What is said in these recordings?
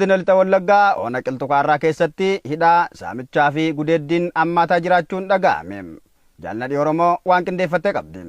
Godina Lixa Wallaggaa Ona Qilxu Kaarraa keessatti hidhaa, saamichaa fi gudeeddiin hammaataa jiraachuun dhaga'ame. Jaal Nadhii Oromoo waan qindeeffatte qabdi.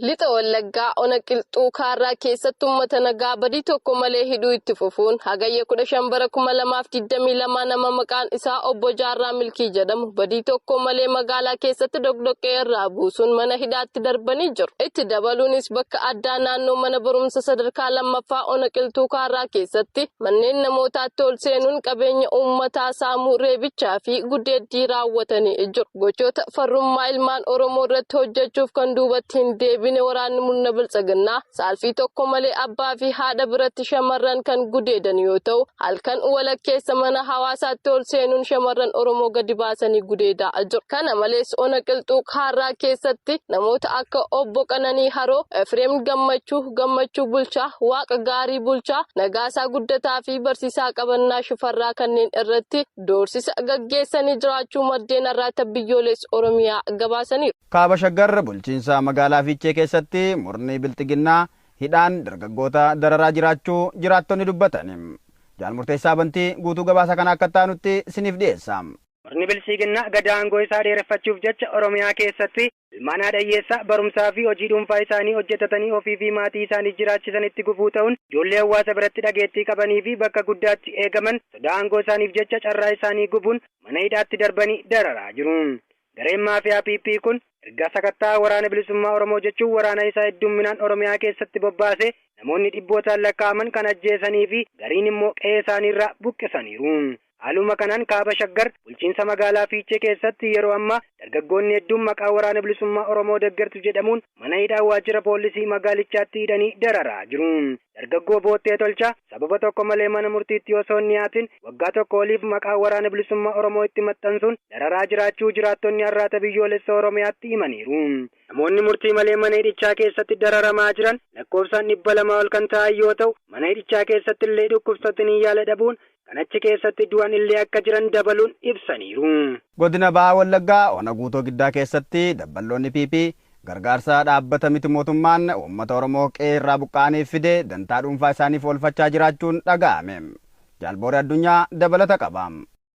Lixa Wallaggaa Ona Qilxuu Kaarraa keessatti uummata nagaa badii tokko malee hidhuu itti fufuun Hagayya 15 bara 2022 nama maqaan isaa Obbo Jaarraa Milkii jedhamu badii tokko malee magaalaa keessatti doqdoqqee irraa buusuun mana hidhaatti darbanii jiru. Itti dabaluunis bakka addaa naannoo mana barumsa sadarkaa lammaffaa Ona Qilxuu Kaarraa keessatti manneen namootaatti ol seenuun qabeenya uummataa saamuu, reebichaa fi gudeeddii raawwatanii jiru. Gochoota farrummaa ilmaan Oromoo irratti hojjechuuf kan duubatti hin deebine waraanni murna biltsiginnaa saalfii tokko malee abbaa fi haadha biratti shamarran kan gudeedan yoo ta'u, halkan walakkeessa mana hawaasaatti ol seenuun shamarran Oromoo gadi baasanii gudeedaa jiru. Kana malees Ona Qilxuu Kaarraa keessatti namoota akka Obbo Qananii Haroo, Efreem Gammachuu, Gammachuu Bulchaa, Waaqa Gaarii Bulchaa, Nagaasaa Guddataa fi Barsiisaa Qabannaa Shifarraa kanneen irratti doorsisa gaggeessanii jiraachuu maddeen Arraata Biyyoolessa Oromiyaa gabaasaniiru. Kaaba Shaggar bulchiinsa magaalaa Fiichee keessatti murni Bilxiginnaa hidhaan dargaggoota dararaa jiraachuu jiraattonni dubbatan. Jaal Murteessaa Bantii guutuu gabaasa kana akka taanutti isiniif dhiyeessa. Murni Bilxiginnaa gada aangoo isaa dheereffachuuf jecha Oromiyaa keessatti ilmaan haadha hiyyeessaa barumsaa fi hojii dhuunfaa isaanii hojjetatanii ofii fi maatii isaanii jiraachisanitti gufuu ta'uun ijoollee hawaasa biratti dhageettii qabanii fi bakka guddaatti eegaman sodaa aangoo isaaniif jecha carraa isaanii gubuun mana hidhaatti darbanii dararaa jiru. Gareen maafiyaa PP kun erga sakattaa waraana bilisummaa Oromoo jechuun waraana isaa heddumminaan Oromiyaa keessatti bobbaasee namoonni dhibbootaan lakkaa'aman kan ajjeesanii fi gariin immoo qe'ee isaaniirraa buqqisaniiru. Haaluma kanaan Kaaba Shaggar bulchiinsa magaalaa Fiichee keessatti yeroo ammaa dargaggoonni hedduun maqaa waraana bilisummaa Oromoo deeggartu jedhamuun mana hidhaa waajjira poolisii magaalichaatti hidhanii dararaa jiru. Dargaggoo Boottee Tolchaa sababa tokko malee mana murtiitti osoo hin dhiyaatin waggaa tokko oliif maqaa waraana bilisummaa Oromoo itti maxxansuun dararaa jiraachuu jiraattonni Arraata Biyyoolessa Oromiyaatti himaniiru. Namoonni murtii malee mana hidhichaa keessatti dararamaa jiran lakkoofsaan 200 ol kan ta'an yoo ta'u, mana hidhichaa keessatti illee dhukkubsatanii yaala dhabuun kan achi keessatti du'an illee akka jiran dabaluun ibsaniiru. Godina Baha Wallaggaa Ona Guutoo Giddaa keessatti dabballoonni PP gargaarsa dhaabbata miti mootummaan uummata Oromoo qe'ee irraa buqqa'aniif fide dantaa dhuunfaa isaaniif oolfachaa jiraachuun dhaga'ame. Jaal Booree Addunyaa dabalata qaba.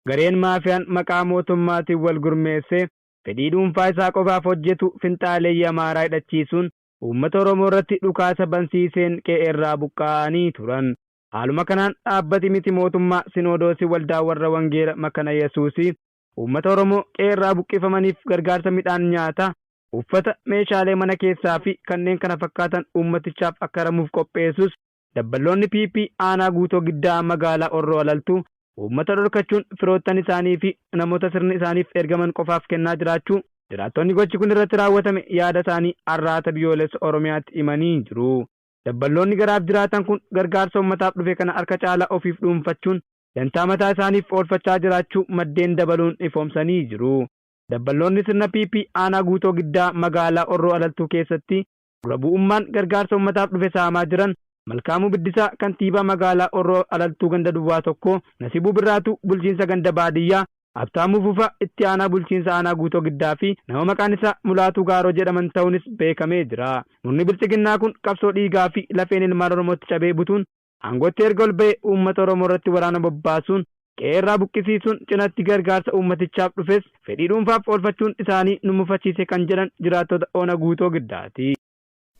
Gareen maafiyaan maqaa mootummaatiin wal gurmeessee fedhii dhuunfaa isaa qofaaf hojjetu finxaaleeyyii Amaaraa hidhachiisuun uummata Oromoo irratti dhukaasa bansiiseen qe'ee irraa buqqa'anii turan. Haaluma kanaan dhaabbati miti mootummaa Sinoodoosii Waldaa Warra Wangeela Makana Yesuusii uummata Oromoo qe'ee irraa buqqifamaniif gargaarsa midhaan nyaataa, uffata, meeshaalee mana keessaa fi kanneen kana fakkaatan uummatichaaf akka hiramuuf qopheessus dabballoonni PP aanaa Guutoo Giddaa magaalaa Orroo Alaltuu uummata dhorkachuun firoottan isaanii fi namoota sirna isaaniif ergaman qofaaf kennaa jiraachuu jiraattonni gochi kun irratti raawwatame yaada isaanii Arraata Biyyoolessa Oromiyaatti himanii jiru. Dabballoonni garaaf jiraatan kun gargaarsa uummataaf dhufe kana harka caalaa ofiif dhuunfachuun dantaa mataa isaaniif oolfachaa jiraachuu maddeen dabaluun ifoomsanii jiru. Dabballoonni sirna PP aanaa Guutoo Giddaa magaalaa Orroo Alaltuu keessatti dura bu'ummaan gargaarsa uummataaf dhufe saamaa jiran Malkaamuu Biddisaa kantiibaa magaalaa Orroo Alaltuu ganda duwwaa 1, Nasibuu Birraatuu bulchiinsa ganda baadiyyaa, Habtaamuu Fufaa itti aanaa bulchiinsa aanaa Guutoo Giddaa fi nama maqaan isaa Mulaatuu Gaaroo jedhaman ta'uunis beekamee jira. Murni bilxiginnaa kun qabsoo dhiigaa fi lafeen ilmaan Oromootti cabee butuun aangootti erga ol ba'ee uummata Oromoo irratti waraana bobbaasuun qe'ee irraa buqqisiisuun cinatti gargaarsa uummatichaaf dhufes fedhii dhuunfaaf oolfachuun isaanii nu mufachiise kan jedhan jiraattota ona Guutoo Giddaati.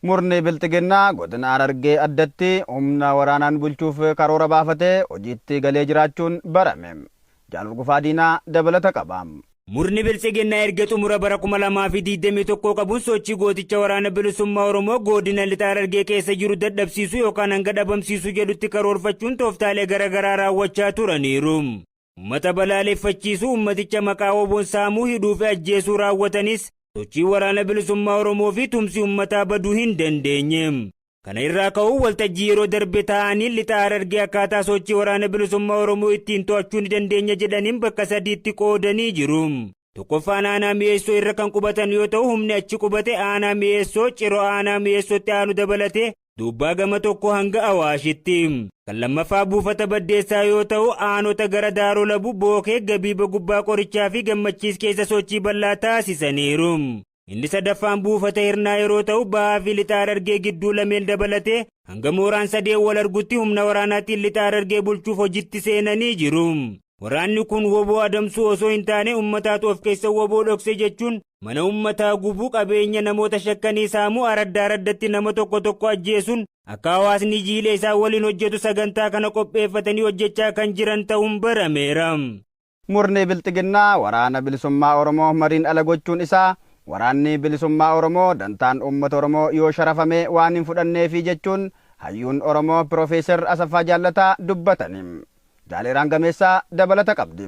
Murni Bilxiginnaa godina Harargee addatti humna waraanaan bulchuuf karoora baafatee hojiitti galee jiraachuun barame. Jaal Hurgufaa Diinaa dabalata qaba. Murni Biltsiginnaa erga xumura bara 2021 qabuun sochii gooticha waraana bilisummaa Oromoo godina Lixa Harargee keessa jiru dadhabsiisuu yookaan hanga dhabamsiisuu jedhutti karoorfachuun tooftaalee garaagaraa raawwachaa turaniiru. Uummata balaaleffachiisuu, uummaticha maqaa WBOn saamuu, hidhuu fi ajjeesuu raawwatanis sochii waraana bilisummaa Oromoo fi tumsi uummataa baduu hin dandeenye. Kana irraa ka'uun waltajjii yeroo darbe taa'anii Lixa Harargee akkaataa sochii waraana bilisummaa Oromoo ittiin to'achuu ni dandeenya jedhaniin bakka sadiitti qoodanii jiru. Tokkoffaan aanaa Mi'eessoo irra kan qubatan yoo ta'u humni achi qubate aanaa Mi'eessoo, Ciroo aanaa Mi'eessootti aanu dabalatee Duubbaa gama tokko hanga Awaashitti. Kan lammaffaa buufata Baddeessaa yoo ta'u aanota gara Daaroo Labuu, Bookee, Gabiiba Gubbaa Qorichaa fi Gammachiis keessa sochii bal'aa taasisaniiru. Inni sadaffaan buufata Hirnaa yeroo ta'u, bahaa fi lixa Harargee gidduu lameen dabalatee hanga mooraan sadeen wal argutti humna waraanaatiin lixa Harargee bulchuuf hojiitti seenanii jiru. Waraanni kun WBO adamsuu osoo hin taane, ummataatu of keessa WBO dhokse jechuun mana ummataa gubuu, qabeenya namoota shakkanii saamuu, araddaa araddatti nama tokko tokko ajjeesuun akka hawaasni jiilee isaa waliin hojjetu sagantaa kana qopheeffatanii hojjechaa kan jiran ta'uun barameera. Murni Bilxiginnaa Waraana Bilisummaa Oromoo mariin ala gochuun isaa Waraanni Bilisummaa Oromoo dantaan uummata Oromoo yoo sharafame waan hin fudhanneefi jechuun hayyuun Oromoo Piroofeesar Asaffaa Jaallataa dubbatani. Jaaleeraan Gameessaa dabalata qabdi.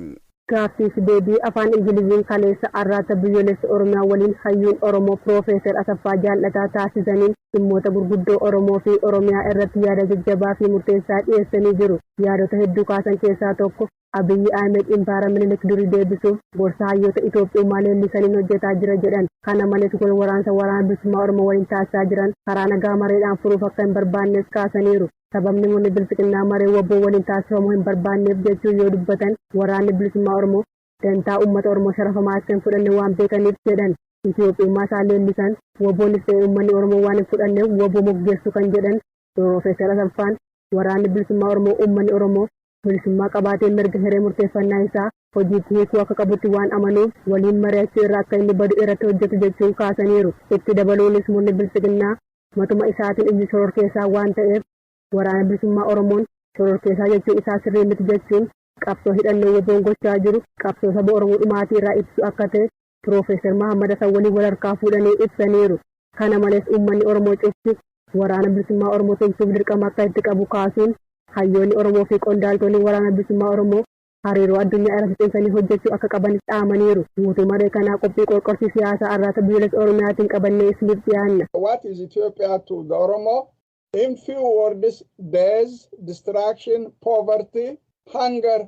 Gaaffii fi deebii afaan Ingiliziin kaleessa Arraata Biyyoolessa Oromiyaa waliin hayyuun Oromoo Piroofeesar Asaffaa Jaallataa taasisaniin dhimmoota gurguddoo Oromoo fi Oromiyaa irratti yaada jajjabaa fi murteessaa dhiyeessanii jiru. Yaadota hedduu kaasan keessaa tokko, Abiyyi Ahmed impaara Minilik durii deebisuuf gorsa hayyoota Itoophiyummaa leellisaniin hojjetaa jira jedhan. Kana malees, wal waraansa Waraana Bilisummaa Oromoo waliin taasisaa jiran karaa nagaa mareedhaan furuuf akka hin barbaannes kaasaniiru. Sababni murni Bilxiginnaa maree WBO waliin taasifamuu hin barbaanneef jechuun yoo dubbatan, Waraanni Bilisummaa Oromoo dantaa uummata Oromoo sharafamaa akka hin fudhanne waan beekaniif jedhan. Itoophiyummaa isaa leellisan WBOnis ta'e uummanni Oromoo waan hin fudhanneef WBO moggeessu kan jedhan Piroofeesar Asaffaan, Waraanni Bilisummaa Oromoo uummanni Oromoo bilisummaa qabaatee mirga hiree murteeffannaa isaa hojiitti hiikuu akka qabutti waan amanuuf waliin mari'achuu irra akka inni badu irratti hojjetu jechuun kaasaniiru. Itti dabaluunis, murni Bilxiginnaa matuma isaatiin iyyuu shororkeessaa waan ta'eef Waraana Bilisummaa Oromoon shororkeessaa jechuun isaa sirrii miti jechuun, qabsoo hidhannoo WBOn gochaa jiru qabsoo saba Oromoo dhumaatii irraa ittisu akka ta'e Piroofeesar Mahammad Hasan waliin wal harkaa fuudhanii ibsaniiru. Kana malees, uummanni Oromoo cufti Waraana Bilisummaa Oromoo tumsuuf dirqama akka itti qabu kaasuun, hayyoonni Oromoo fi qondaaltonni Waraana Bilisummaa Oromoo hariiroo addunyaa irratti cimsanii hojjechuu akka qabanis dhaamaniiru. Guutuu maree kanaa qophii qorqorsii siyaasaa Arraata Biyyoolessa Oromiyaatiin qabannee isiniif dhiyaanna. What is Ethiopia to the Oromo? In few words, death, destruction, poverty, hunger,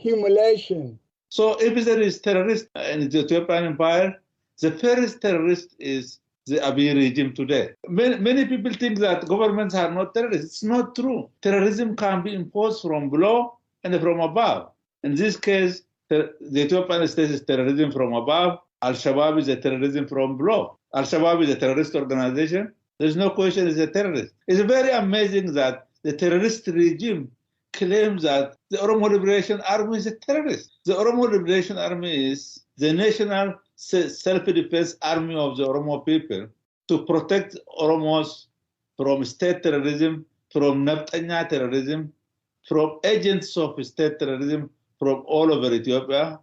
humiliation. So if there is terrorist in the Ethiopian Empire, the first terrorist is the Abiy regime today. Many, many people think that governments are not terrorists. It's not true. Terrorism can be imposed from below and from above. In this case, the Ethiopian state is terrorism from above. Al-Shabaab is a terrorism from below. Al-Shabaab is a terrorist organization. There's no question it's a terrorist. It's very amazing that the terrorist regime claims that the Oromo Liberation Army is a terrorist. The Oromo Liberation Army is the national self-defense army of the Oromo people to protect Oromos from state terrorism, from Nafxanya terrorism, from agents of state terrorism from all over Ethiopia,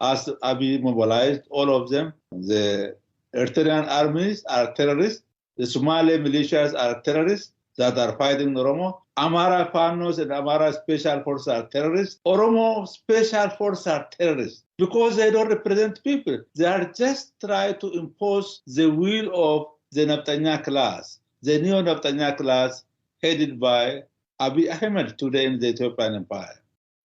as Abiy mobilized all of them. The Eritrean armies are terrorists. The Somali militias are terrorists that are fighting Oromo. Amara Fanos and Amara Special Force are terrorists. Oromo Special Force are terrorists because they don't represent people. They are just trying to impose the will of the Nafxanya class, the neo-Nafxanya class headed by Abiy Ahmed today in the Ethiopian Empire.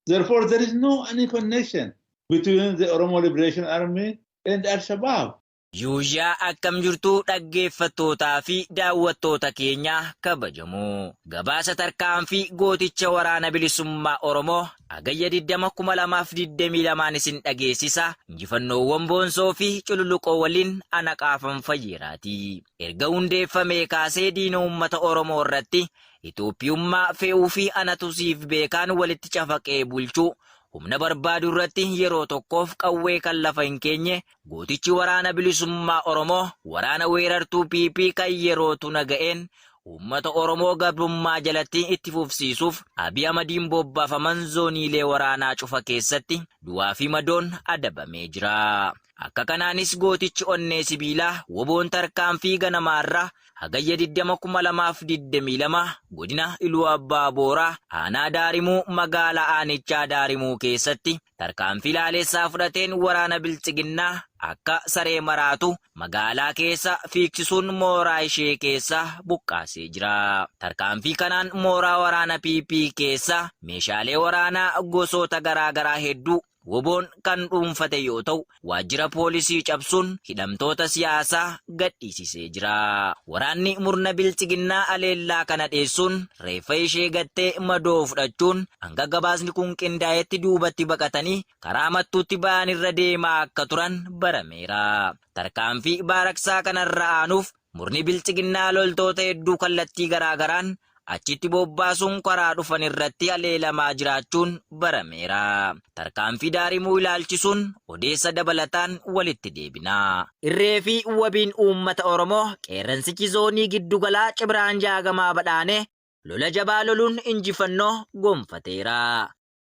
Therefore, there is no any connection between the Oromo Liberation Army and Al-Shabaab. Yuuyyaa, akkam jirtu dhaggeeffattootaa fi daawwattoota keenya kabajamoo? Gabaasa tarkaanfii gooticha Waraana Bilisummaa Oromoo Hagayya 20,2022 isin dhageessisa. Injifannoowwan boonsoo fi cululuqoo waliin ana qaafan fayyeeraati. Erga hundeeffamee kaasee diina uummata Oromoo irratti Itoophiyummaa fe'uu fi anatu siif beekaan walitti cafaqee bulchuu humna barbaadu irratti yeroo tokkoof qawwee kan lafa hin keenye gootichi Waraana Bilisummaa Oromoo waraana weerartuu PP kan yeroo tuna ga'een uummata Oromoo gabrummaa jalatti itti fufsiisuuf Abiy Ahmadiin bobbaafaman zooniilee waraanaa cufa keessatti du'aa fi madoon adabamee jira. Akka kanaanis gootichi onnee sibiilaa WBOn tarkaanfii ganamaarraa Hagayya 20,2022 godina Iluu Abbaa Booraa, aanaa Daarimuu, magaalaa aanichaa Daarimuu keessatti tarkaanfii laalessaa fudhateen waraana Bilxiginnaa akka saree maraatu magaalaa keessa fiigsisuun mooraa ishee keessa buqqaasee jira. Tarkaanfii kanaan mooraa waraana PP keessa meeshaalee waraanaa gosoota garaa garaa hedduu WBOn kan dhuunfate yoo ta'u, waajjira poolisii cabsuun hidhamtoota siyaasaa gadhiisisee jira. Waraanni murna Bilxiginnaa aleellaa kana dheessuun reeffa ishee gattee madoo fudhachuun hanga gabaasni kun qindaa'etti duubatti baqatanii karaa Mattuutti ba'an irra deemaa akka turan barameera. Tarkaanfii baaraksaa kanarra aanuuf murni Bilxiginnaa loltoota hedduu kallattii garaagaraan achitti bobbaasuun karaa dhufan irratti aleelamaa jiraachuun barameera. Tarkaanfii Daarimuu ilaalchisuun odeessa dabalataan walitti deebina. Irree fi wabiin uummata Oromoo qeerransichi zoonii giddugalaa Cibraan Jaagamaa Badhaanee lola jabaa loluun injifannoo gonfateera.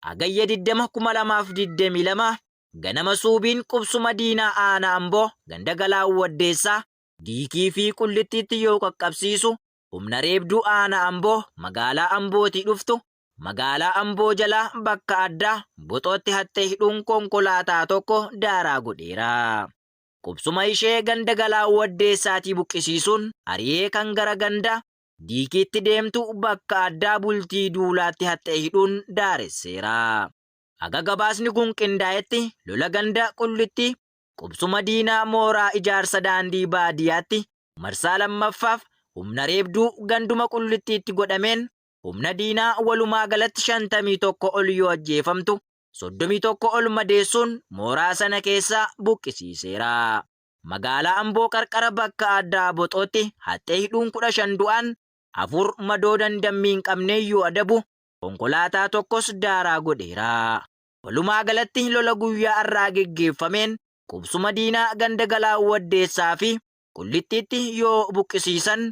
Hagayya 20, 2022 ganama suubiin qubsuma diinaa aanaa Amboo ganda Galaan Waddeessaa Diikii fi Qullittiitti yoo qaqqabsiisu, humna reebduu aanaa Amboo magaalaa Ambootii dhuftu magaalaa Amboo jalaa bakka addaa Boxootti hattee hidhuun konkolaataa tokko daaraa godheera. Qubsuma ishee ganda Galaan Waddeessaatii buqqisiisuun ari'ee kan gara ganda Diikiitti deemtu bakka addaa Bultii Duulaatti hattee hidhuun daaresseera. Haga gabaasni kun qindaa'etti lola ganda Qullittii qubsuma diinaa mooraa ijaarsa daandii baadiyaatti marsaa lammaffaaf humna reebduu ganduma Qullittiitti godhameen humna diinaa walumaa galatti 51 ol yoo ajjeefamtu, 31 ol madeessuun mooraa sana keessaa buqqisiiseera. Magaalaa Amboo qarqara bakka addaa Boxootti haxxee hidhuun 15 du'aan, 4 madoo dandammii hin qabneen yoo adabu, konkolaataa tokkos daaraa godheera. Walumaa galatti lola guyyaa har'aa geggeeffameen qubsuma diinaa ganda Galaan Waddeessaa fi Qullittiitti yoo buqqisiisan,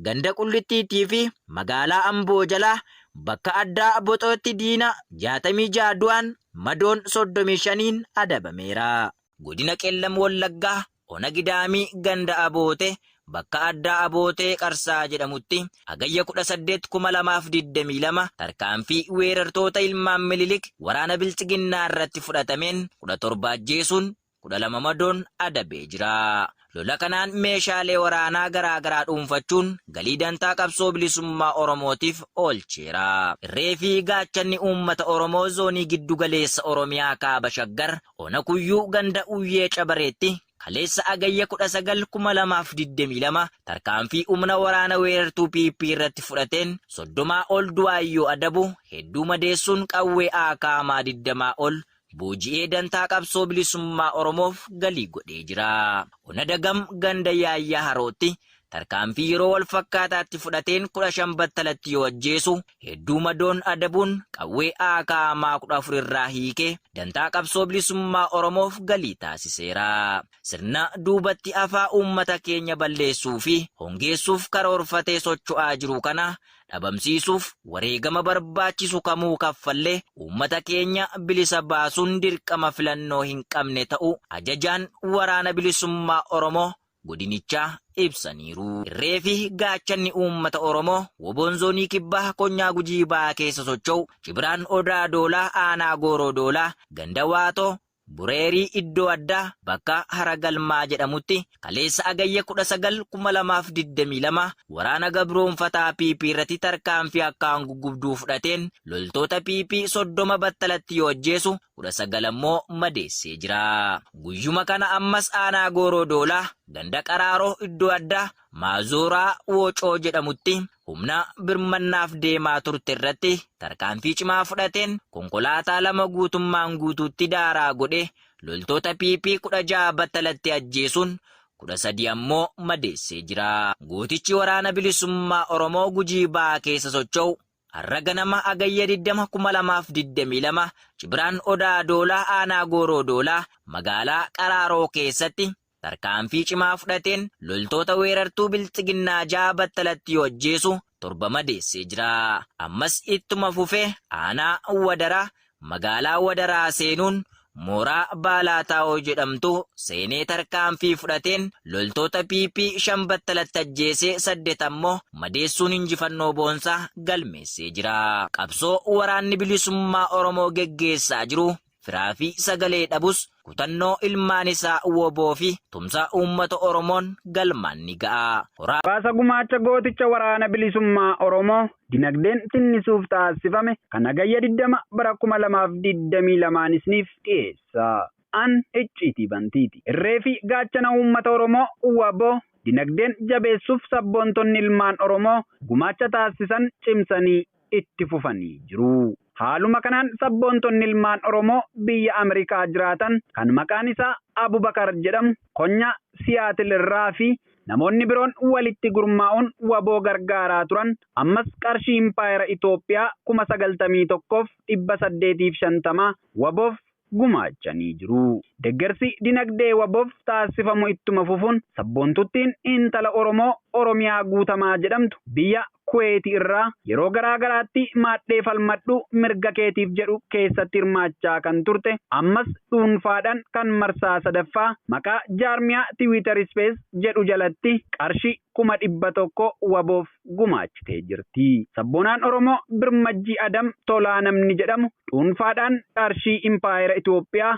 ganda Qullittiitii fi magaalaa Amboo jalaa bakka addaa Boxootti diina 66 du'aan madoon 35n adabameera. Godina Qellam Wallaggaa Ona Gidaamii ganda Abootee bakka addaa Abootee Qarsaa jedhamutti Hagayya 18, 2022 tarkaanfii weerartoota ilmaan Mililik waraana Bilxiginnaa irratti fudhatameen 17 ajjeesuun 12 madoon adabee jira. Lola kanaan meeshaalee waraanaa garaa garaa dhuunfachuun galii dantaa qabsoo bilisummaa Oromootiif oolcheera. Irree fi gaachanni uummata Oromoo zoonii giddu galeessa Oromiyaa kaaba Shaggar ona Kuyyuu ganda Uyyee Cabareetti kaleessa Hagayya 19, 2022 tarkaanfii humna waraana weerartuu PP irratti fudhateen 30 ol du'aan yoo adabu, hedduu madeessuun qawwee AKM 20 ol booji'ee dantaa qabsoo bilisummaa Oromoof galii godhee jira. Ona Dagam ganda Yaayyaa Harootti tarkaanfii yeroo wal fakkaataatti fudhateen 15 battalatti yoo ajjeesu, hedduu madoon adabuun qawwee AKM 14 irraa hiikee dantaa qabsoo bilisummaa Oromoof galii taasiseera. Sirna duubatti hafaa uummata keenya balleessuu fi hongeessuuf karoorfatee socho'aa jiru kana dhabamsiisuuf wareegama barbaachisu kamuu kaffallee uummata keenya bilisa baasuun dirqama filannoo hin qabne ta'uu ajajaan waraana bilisummaa Oromoo godinichaa ibsaniiru. Irree fi gaachanni uummata Oromoo WBOn zoonii kibbaa konyaa Gujii Bahaa keessa socho'u Cibraan Odaa Doolaa aanaa Gooroo Doolaa ganda Waatoo Bureerii iddoo addaa bakka Haragalmaa jedhamutti kaleessa Hagayya 19, 2022 waraana gabroonfataa PP irratti tarkaanfii akkaan guggubduu fudhateen loltoota PP 30 battalatti yoo ajjeesu, 19 ammoo madeessee jira. Guyyuma kana ammas aanaa Gooroo Doolaa ganda Qaraaroo iddoo addaa Maazooraa Woocoo jedhamutti humna birmannaaf deemaa turte irratti tarkaanfii cimaa fudhateen konkolaataa lama guutummaan guutuutti daaraa godhee loltoota PP 16 battalatti ajjeesuun 13 ammoo madeessee jira. Gootichi waraana bilisummaa Oromoo Gujii Bahaa keessa socho'u har'a ganama Hagayya 20, 2022 Cibraan Odaa Doolaa aanaa Gooroo Doolaa magaalaa Qaraaroo keessatti tarkaanfii cimaa fudhateen loltoota weerartuu Bilxiginnaa 6 battalatti yoo ajjeesu, 7 madeessee jira. Ammas ittuma fufee aanaa Wadaraa magaalaa Wadaraa seenuun mooraa Baalaataa'oo jedhamtu seenee tarkaanfii fudhateen loltoota PP 5 battalatti ajjeesee 8 ammoo madeessuun injifannoo boonsaa galmeessee jira. Qabsoo waraanni bilisummaa Oromoo geggeessaa jiru firaa fi sagalee dhabus Kutannoo ilmaan isaa WBO fi tumsa uummata Oromoon galmaan ni ga'a. Gabaasa gumaacha gooticha Waraana Bilisummaa Oromoo dinagdeen tinnisuuf taasifame kan Hagayya 20 bara 2022 isiniif dhiyeessa. An Icciitii Bantiiti. Irree fi gaachana uummata Oromoo WBO dinagdeen jabeessuuf sabboontonni ilmaan Oromoo gumaacha taasisan cimsanii itti fufanii jiru. Haaluma kanaan sabboontonni ilmaan Oromoo biyya Ameerikaa jiraatan kan maqaan isaa Abubakar jedhamu Konyaa Siyaatil irraa fi namoonni biroon walitti gurmaa'uun WBO gargaaraa turan ammas qarshii impaayera Itoophiyaa 91,850 WBOf gumaachanii jiru. Deeggarsi dinagdee WBOf taasifamu ittuma fufuun sabboontuttiin intala Oromoo Oromiyaa Guutamaa jedhamtu biyya Kuweeti irraa yeroo garaa garaatti maadhee falmadhu mirga keetiif jedhu keessatti hirmaachaa kan turte ammas dhuunfaadhaan kan marsaa sadaffaa maqaa jaarmiyaa Tiwiitar Ispees jedhu jalatti qarshii 100,000 WBOf gumaachitee jirti. Sabboonaan Oromoo Birmajjii Adam Tolaa namni jedhamu dhuunfaadhaan qarshii impaayera Itoophiyaa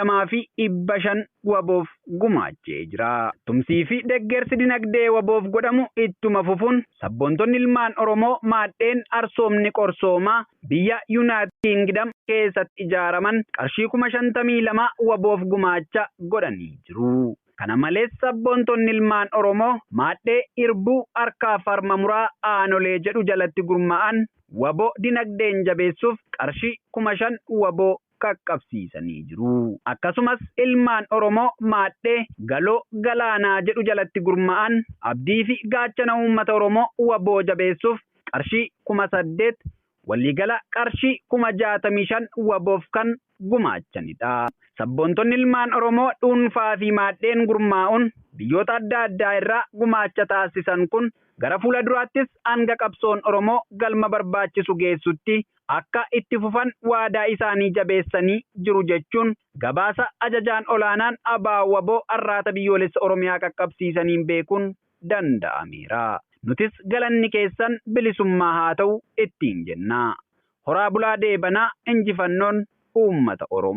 22,500 WBOf gumaachee jira. Tumsii fi deeggarsi dinagdee WBOf godhamu ittuma fufuun sabboontonni ilmaan Oromoo maadheen arsoomni qorsoomaa biyya Yuunaayitid Kingdom keessatti ijaaraman qarshii 52,000 WBOf gumaacha godhanii jiru. Kana malees sabboontonni ilmaan Oromoo maadhee irbuu harkaaf harma muraa aanolee jedhu jalatti gurmaa'an WBO dinagdeen jabeessuuf qarshii 5,000 WBO qaqqabsiisanii jiru. Akkasumas ilmaan Oromoo maadhee galoo galaanaa jedhu jalatti gurmaa'an abdii fi gaachana uummata Oromoo WBO jabeessuuf qarshii 8,000 waliigala qarshii 65,000 WBOf kan gumaachanidha. Sabboontonni ilmaan Oromoo dhuunfaa fi maadheen gurmaa'uun biyyoota adda addaa irraa gumaacha taasisan kun gara fuula duraattis hanga qabsoon Oromoo galma barbaachisu geessutti akka itti fufan waadaa isaanii jabeessanii jiru jechuun gabaasa ajajaan olaanaan ABO WBO Arraata Biyyoolessa Oromiyaa qaqqabsiisaniin beekuun danda'ameera. Nutis galanni keessan bilisummaa haa ta'u ittiin jenna. Horaa bulaa deebanaa, injifannoon uummata Oromoo.